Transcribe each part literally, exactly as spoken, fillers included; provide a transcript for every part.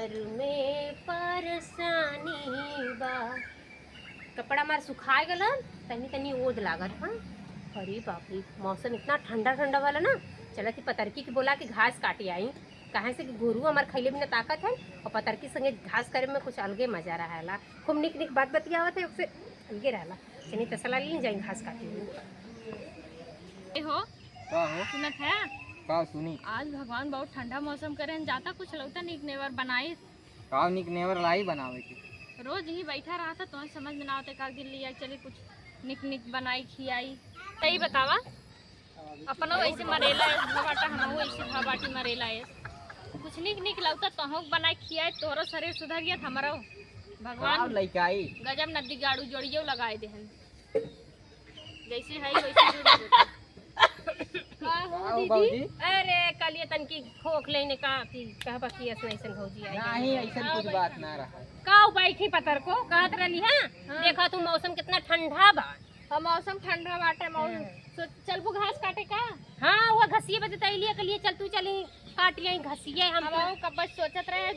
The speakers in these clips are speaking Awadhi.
घर में परेशानी बा। कपड़ा हमार सुखाए गलन, तनी तनी ओद लागत, हाँ। अरे बाप रे, मौसम इतना ठंडा ठंडा वाला ना, चला कि पतरकी के बोला के घास काटे आई, काहे से कि गोरू हमार खैले बिना ताकत है, और पतरकी संगे घास करे में कुछ अलगे मजा रहेला। खूब निक निक बात बतियावत है, ओकसे अलगे रहेला। चली तसला ले जाई घास काटे। ए हो, का हो? सुनत है? का सुनी? आज भगवान बहुत ठंडा मौसम करे हैं, जाता कुछ लौता निक नेवर बनाई। का निक नेवर लाई बनावे के? रोज ही बैठा रहा था, तो समझ में ना आवते, का दिन लिया चली कुछ निक निक बनाई खियाई। सही बतावा, अपनो ऐसे मरेला है, भा बाटा हमहू ऐसे भा बाटी मरेला है। कुछ निक निक लौता तोहू बनाई खियाई, तोहरो शरीर सुधर गया, हमरो। भगवान का लइकाई? गजब नदी गाड़ू जोड़ियो लगाए देहन। जैसे है वैसे जुड़ गए। का हो का हो दीदी? भौजी? अरे कलिए तनकी खोख लेने का कि कहबा कि ऐसन ऐसन भौजी आई नहीं, गई। ऐसन कुछ बात ना रहा। का बैठी पतर को कहत रहली, हाँ? हाँ। देखा तू मौसम कितना ठंडा बा। हाँ, मौसम ठंडा बाटे, मौसम। हाँ। सो चलबू घास काटे का? हाँ, वो घसिए बदे तैलिए के लिए चल तू चली काट आई घसिए हम। हम कब सोचत रहे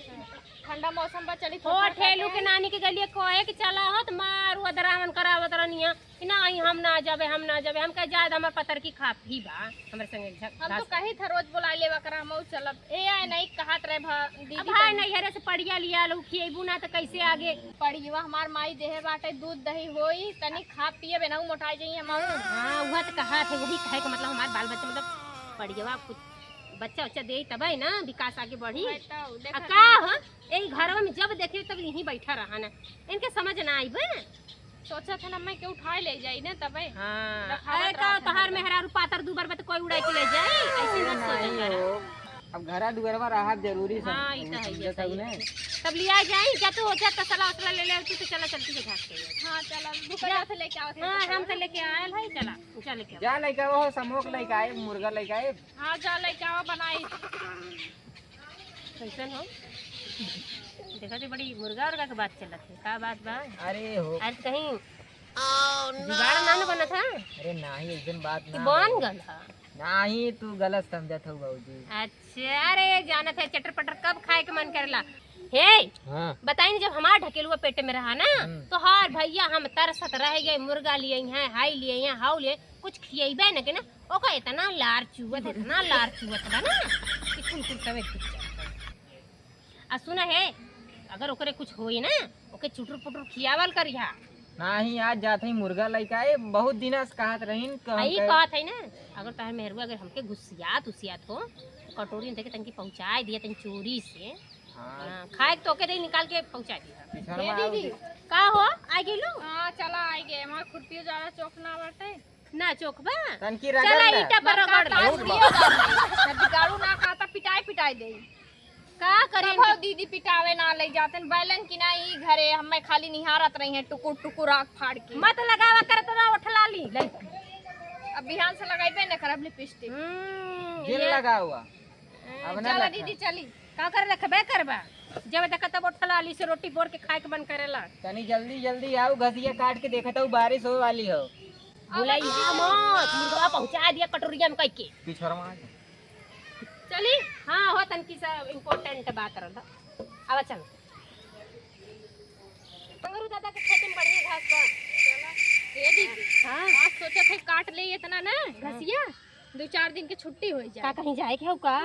ठंडा मौसम बा चली ओ थोड़ा ठेलू काटे। के नानी के गलिए कहे कि चला हो त मार वो दरावन करावत रहनिया। कि नाही, हम ना जाबे, हम ना जाबे। हम कहे, "जाए द, हमर पतरकी खात ही बा, हमरे संगे झ-, हम तो घास।" कही था, "रोज बोला लेवा करा, हम चलब।" ए, आए नहीं, कहत रहे भा-, दीदी अब भाई कही। नैहरे से पड़िया लिया लो, खिएबू ना तो कैसे आगे? पड़ियवा हमार माई देहे बाटे, दूध दही होई, तनी खा पिए बिना मोटाई जाई हम। हाँ, वह तो कहा थे, वही कहे के मतलब हमार बाल बच्चा, मतलब पड़ियवा कुछ बच्चा उच्चा दे तबे ना विकास आगे बढ़ी। वही तो, आ देखा का था। हो, यही घरवा में जब देखिए तब यहीं बैठा रहा ना, इनके समझ ना आई बे। सोचत है ना मैं के उठाए ले जाई ना तबे। हाँ, रखावत अरे का रहत है तोहार हरदम। मेहरारू पातर दू बार बा त कोई उड़ाई के ले जाई, ऐसे मत सोचा नहीं करा। हो, अब घरा दुआरवा रहब जरूरी सब, हाँ, ई तो है, समझत सही हऊ है। ने? तब लिया जाई, जा तू हो जा तसला उसला ले ले, तू तो चला चलती के घास के। हाँ, चला, दुकान जा। से लेके आवत है हाँ, तसला हम तो ना। लेके आयल है, चला, चल लेके आवा। जा लेके आवा हो, समोक लेके आए, मुर्गा लेके आए। हाँ, जा लेके आवा बनाई। कैसन हो? देखा थी बड़ी मुर्गा उर्गा के बात चलत है, का बात बा? अरे हो। अरे कहीं जुगाड़ ना न बनत है? अरे नाही, एकदम बात कि ना बन हो। गल है? नाही, तू गलत समझत हो भौजी। अच्छा, अरे जानत है चटर पटर कब खाए के मन करेला। हे, हाँ। बताई न, जब हमार ढकेलुआ पेटे में रहा ना, हम्म। तो हर भैया हम तरसत रह गए, मुर्गा लिए हैं, हाई लिए हैं, हाउ लिए, कुछ खिएबे न के ना, ओका इतना लार चुअत, इतना लार चुअत बा ना कि कुल कुल तबे दिख जात बा। आ सुना है, अगर ओकरे कुछ होई ना, ओके चुटुर पुटुर खियावल करिहा। नाही, आज जात हई मुर्गा लइका, ए, बहुत दिना से कहत रहीन कि हम आई कहे कहत है ना, अगर तोहर मेहरुआ अगर हमके गुस्सियात उसियात हो, तो कटोरी में देके तनकी पहुँचाए दिया तनी चोरी से। हाँ। हाँ, खाए के तोके दे निकाल के पहुँचाए दिया। पिछड़वा ए दीदी, आओगे। का हो, आ गेलू? हाँ, चला आ गए। हमार खुरपियो ज्यादा चोख ना बाटे। ना चोख बा? तनकी चला रगड़ ले। ईटा पर रगड़ ले। बहुत बा। ना बिगाड़ू ना खाता, पिटाई पिटाई दे। का करे तब इनके? हो दीदी पिटावे ना ले जाते न बैलन की ना ई घरे हमें खाली निहारत रही हैं टुकुर टुकुर आँख फाड़ के। मत लगावा करत ना उठला ली। ले। अब बिहान से लगाइबे न करब लिपस्टिक। हम्म, जेल ये लगा हुआ। अब ना चला लगा। दीदी चली। का कर रखबे करबा? जब देखा तब उठला ली से रोटी बोर के खाए के मन करेला। तनी जल्दी जल्दी आओ, घसिया काट के देखत हूँ बारिश होए वाली हो। बुलैया मत, मुर्गवा पहुँचा दिया कटोरिया में कइके। पिछड़वा आ जा। चली, हाँ हो तनकी सा important बात रहल। आवा चल। मंगरू दादा के खेत में बढ़िया घास बा। ए दीदी, हाँ। आज सोचत है काट ले इतना ना घसिया, दो चार दिन के छुट्टी हो जाए। का कहीं जाए के हो का?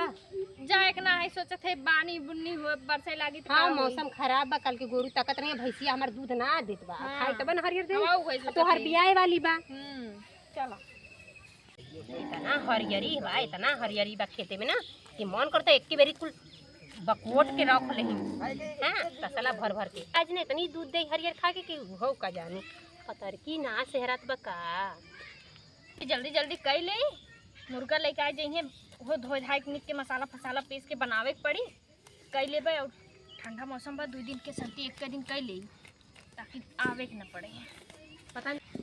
जाए के ना है, सोचत है बानी बुन्नी हो, बरसे लागी त हाँ, का होई? मौसम खराब बा, कल के गोरू ताकत नहीं है, भैंसिया हमार दूध ना देत बा। हाँ। खाई तब न हरियर दे। हाँ, वही सोचत तोहर है। बियाहे वाली बा। हम्म, चला। इतना हरियरी बा, इतना हरियरी बा खेते में ना कि मन करता एक बेरी कुल बकोट के रख लेही। हाँ, तसला भर भर के। आज ने इतनी दूध दे हरियर खा के कि हो का जानी। पतरकी ना सेहरात बा का। जल्दी जल्दी कई ले, मुर्गा लेके आ जइहे, वो धोए धाए के निक के मसाला फसाला पीस के बनावे के पड़ी। कई लेबे और ठंडा मौसम बा, दू दिन के संती एक दिन कई ले, ताकि आवे के न पड़े। पता नहीं।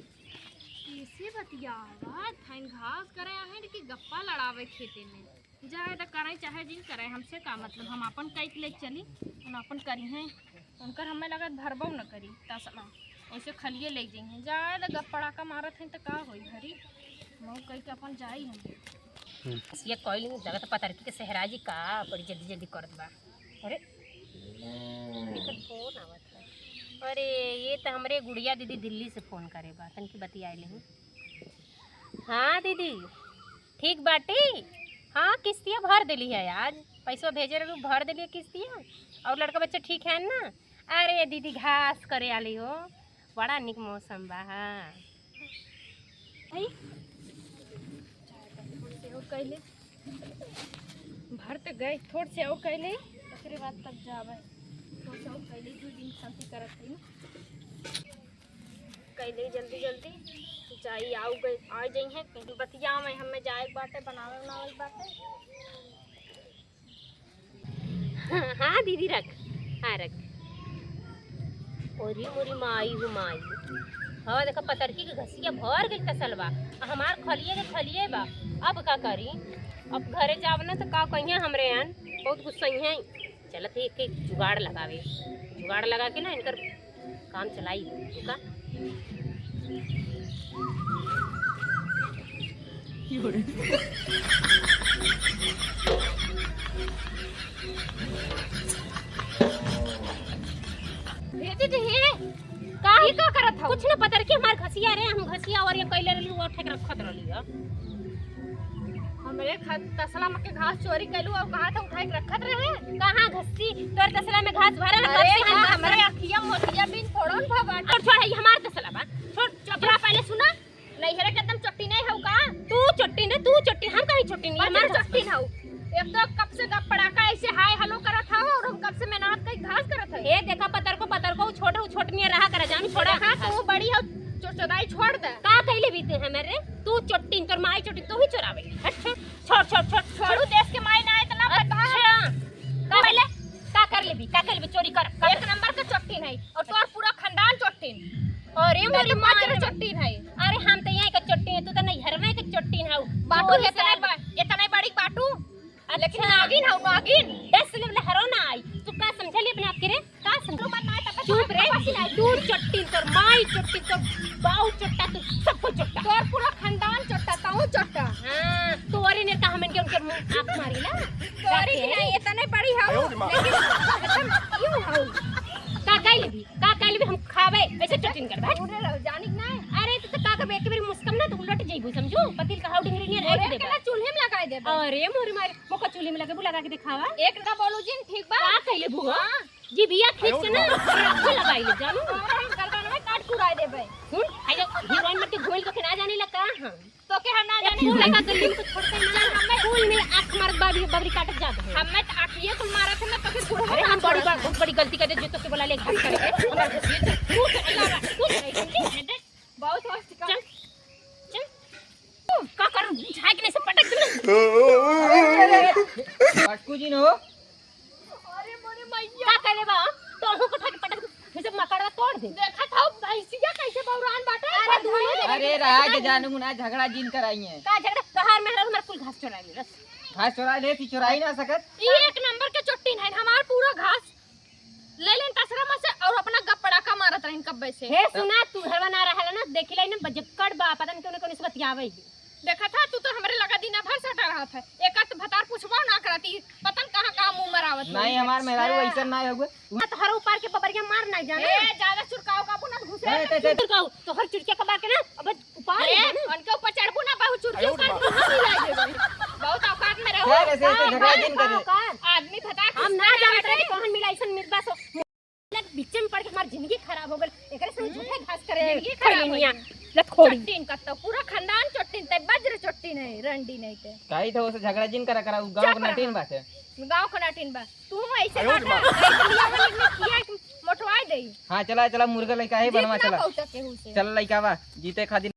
कैसे बतियावत हईन, घास करे आहन कि गप्पा लड़ावे खेते में? जाए त करे चाहे जिन करे, हमसे का मतलब, हम आपन कई के ले चली, उन आपन करी हैं, उनकर हमें लगत भरबो न करी तसला, ओइसे खलिए ले जइहें। जाए त गप पड़ाका मारत हैं त का होई घरी, मऊ कई के अपन जाई हम। ये कोई नहीं लगत पतरकी के सहराजी का बड़ी जल्दी जल्दी करत बा। अरे एकर फोन आवत है। अरे, ये त हमरे गुड़िया दीदी दिल्ली से फोन करे बा, तनकी बतियाए लेही। हाँ दीदी, ठीक बाटी? हाँ, किस्तिया भर देली है आज, पैसवा भेजे रहलू, भर देली है किस्तिया। और लड़का बच्चा ठीक है ना? अरे दीदी, घास करे आली हो, बड़ा निक मौसम बा। हाँ। आई? थोड़ से और कैले, भर त गए, थोड़ से और कैले, ओकरे बाद तब जावे। थोड़ से और कैले, दो दिन शांति करत रही। कैले जल्दी जल्दी, जाई, आउ गए, आ जाई है, कहीं बतिया में हमें जाए के बाटे, बनावे बनावे के बाटे। हाँ दीदी, रख, हाँ रख। ओरी मोरी माई हो माई। हवा देखा, पतरकी के घसिया भर गइल तसलवा, आ हमार खलिए के खलिए बा। अब का करी? अब घरे जाब ना त का कहिए हमरे यान, बहुत गुस्सइहे। चलत है, एक, एक जुगाड़ लगावे, जुगाड़ लगा के ना इनकर काम चलाई, रुका। भेज दे। का? ये का करत हौ? कुछ ना, पतरकी हमार घसिया रे, हम घसिया और ये कैले रहली, वो उठा के रखत रहली है। हमरे ख-, तसला में के घास चोरी कैलू और कहा था उठा के रखत रहे? कहाँ घसी? तोर तसला में घास भरल, अरे कब से हम हाँ, घास हमरे अखिया मोतिया बिन फोड़न भगवान। छोड़, छोड़, ये हमार तसला बा। छोड़, चुप रह, पहले सुना। नैहरे के एकदम चोट्टी नहीं हौ का? तू चोट्टी ने, तू चोट्टी, हम कहीं चोट्टी नहीं, बस हमार चोट्टी ना हौ। एक तो कब से गप पड़ाका ऐसे हाय हेलो करत हौ और हम कब से मेहनत कई घास करत है। ए देखा पतरको, पतरको, उ छोट, उ छोट नहीं रहा करे, जान छोड़ा। हाँ, तू बड़ी हौ, चो-, चोदाई छोड़ दे। का कैले भी तू हमरे? तू चोट्टी, तोर माई चोट्टी, तू ही चोरावे। हट, छोड़, छोड़, छोड़, छोड़। छोड़ू, देश के माई ना इतना बदमाश। अच्छा। का पहले? का कर लेबी? का कर लेबी? चोरी कर, कर। एक नंबर के चोट्टी नहीं, और तोर पूरा खानदान चोट्टी। अरे मोरी माँ रे चोट्टी नहीं। अरे हम तो यहाँ के चोट्टी है, तू तो नैहर में के चोट्टी है। बाटू चोरी इतने से ब-, इतने बड़ी बाटू, अच्छा। लेकिन नागिन हौ, नागिन। दस ले बोले हरो ना आई, तू का समझे ले अपने आप के रे? का समझे? तू मत ना, तब तक चुप रे, तू चोट्टी, तोर माई चोट्टी, तोर बाऊ चोट्टा, तू सबको चोट्टा। तोर पूरा खानदान चोट्टा, ताऊ चोट्टा। हाँ, तोरी ने कहा मन के उनके मुंह आँख मारी ना। तोरी भी नहीं, इतने बड़ी हौ, लेकिन एकदम यूं हौ। का कह लेबी, का कह लेबी, हम खावे, ऐसे चटिन कर बैठ। उड़े रहो, जानिक नहीं। अरे, तू तो का करबे, एक बेर मुस्कम ना, तो उलट जइबू, समझू? पतिल का हाउ डिंगरी नियर अरे, एक देबा। चूल्हे में लगाई देबे। अरे, मोरी मारी, मोका चूल्हे में लगे, लगा के दिखावा। एक ना बोलू जिन, ठीक बा? का कह लेबू, हाँ? हाँ। जी भैया, ठीक से ना, आँखों लगाई ले, जानू? अरे, हम गर्दन में काट कुराई देबे। सुन, आयो, हीरोइन मत के घोल के ना जाने लगा, हाँ। तो के हम ना जाने। कुल लगा गली में तो छोड़ते ना। चल, हमें कुल में आँख मारत बाबरी, बाबरी काटत जात है। हमें तो आँखिए कुल मारत है, मैं तो फिर पूरा अरे, हम बड़ी बा-, बहुत बड़ी गलती कर दे, जो तो के बोला ले घास करके। हमारे को ये तो कुछ नहीं लगा, कुछ नहीं, समझी? बहुत होश का। चल, चल। का करूँ? झाँक नहीं से पटक दूँ। अटकू जी न हो। अरे मोरे मैया। का करे बा? तोहू को उठा के पटक दे, जैसे मकड़वा तोड़ दे। देखत हौ भैंसिया कैसे बौरान बाटे। अरे दूनो जने अरे के राग देखत जानू ना, झगड़ा जिन कराई है। का झगड़ा? तोहार मेहरा हमार कुल घास चोराई ले, बस। घास चोराई ले, ती चोराई ना सकत। ई एक नंबर के चोट्टी नहीं, हमार पूरा घास ले लेन तसरा में से और अपना गप पड़ाका मारत रहिन कब्बे से। हे सुना, तू घरवा ना रहला ना, देखी लाई ना, बजक्कड़ बा, पता नहीं कौन कौन से बतियावे ही। देखत हा, तू तो हमरे लगा दिना भर सटा रहत है। एक आध भतार पूछबो ना करती, पता न कहाँ कहाँ मुँह मरावत है। नहीं, हमार मेहरारू हाँ। ऐसन ना होगे। ना तो हर ऊपर के बबरिया मार ना जाना। ए, ज्यादा चुरकाओ काबू ना घुसे। ए, ते, ते, चुरकाओ, तो हर चुरकिया कबार के ना, अब ऊपर ए, ना। उनके ऊपर चढ़बू ना, बहुत चुरकी आयो रे ऊपर बाप। तू हंसी लाई देबे। बहुत औकात में रहो। क्या वैसे ऐसे हाँ, झगड़ा हाँ, जिन करे? हाँ, हाँ। आदमी भतार हम ना पूछता जानते रहे। कौन मिला ऐसन मिर्दा सो। लग बीचे में पड़ के हमार जिंदगी खराब हो गल। एकरे से हम झूठे घास करे जिंदगी खराब हो खैनी गई। लत खोड़ी। चट्टीन का तो पूरा खानदान चट्टीन ते, बज्र चट्टीन है, रंडी नहीं ते। काई तो उसे झगड़ा जिन करा करा, उ गाँव चुप के रहा। नटीन बाटे। गाँव के नटीन बा। तू ऐसे आयो रे बाटा, माँ। ऐसे लिया वाली में किया एक मोटवाई दे। हाँ, चला, चला, मुर्गा लइका है, जीत बनवा, ना चला। पहुँचा केहू से। चल लइका बा, जीते खातिर।